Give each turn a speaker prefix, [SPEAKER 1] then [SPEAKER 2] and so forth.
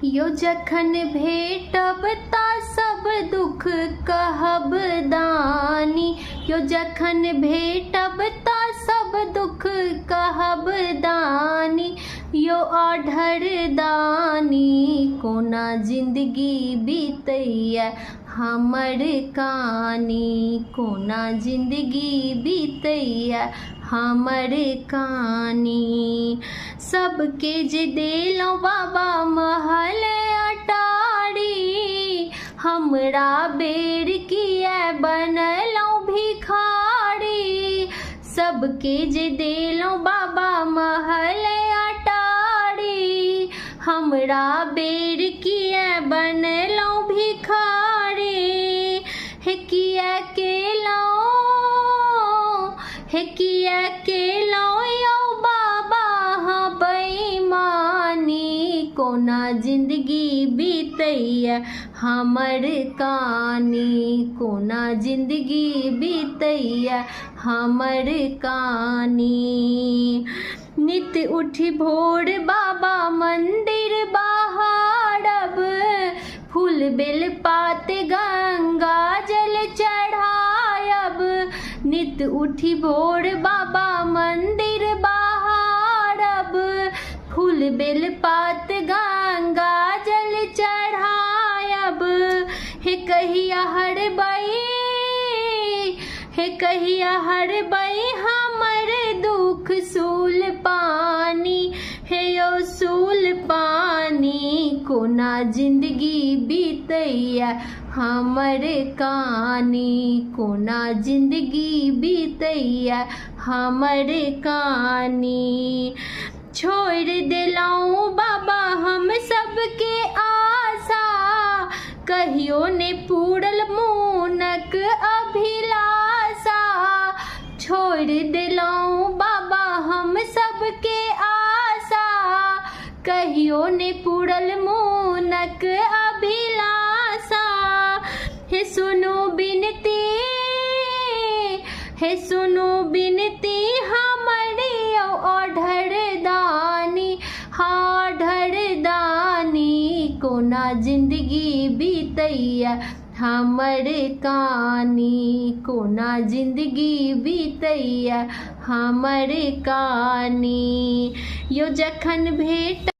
[SPEAKER 1] यो जखन भेटब ता सब दुख कहब दानी, यो जखन भेटब ता सब दुख कहब दानी, यो ऑढर दानी कोना जिंदगी बीतैया हमर कानी, कोना जिंदगी बीतैया हमर कानी। सबके जे देलहुँ बाबा महल अटारी, हमरा बेर किया बनलहुँ भिखारी। सबके जे देलहुँ बाबा महल अटारी, हमरा बेर किया बनलहुँ भिखारी। हे किया केलहुँ, हे किया केलहुँ यौ बाबा हाँ बेईमानी, कोना जिंदगी बीतैया हमर कानी, कोना जिंदगी बीतैया हमर कानी। नित उठि भोर बाबा मंदिर बहारब, फूल बेल पात गंगा जल चढ़ायब। नित उठि भोर बाबा मंदिर बहारब, फूल बेल पात गंगा जल चढ़ायब। हे कहिया हरबई, हे कहिया हरबई हमर दुख सूल पानी, हे यो सूल पानी, कोना जिंदगी बीतैया हमर कानी, कोना जिंदगी बीतैया हमर कानी। छोड़ देलहुँ बाबा हम सबके आशा, कहियो ने पूरल मोनक अभिलाषा। छोड़ देलहुँ बाबा हम सबके आशा, कहियो ने पूरल मोनक अभिलाषा। हे सुनू बिनती, हे सुनू बिनती हमर यौ ऑढर दानी, ऑढर दानी, कोना जिंदगी बीतैया हमर कानी, कोना जिंदगी बीतैया हमर कानी। यो जखन भेट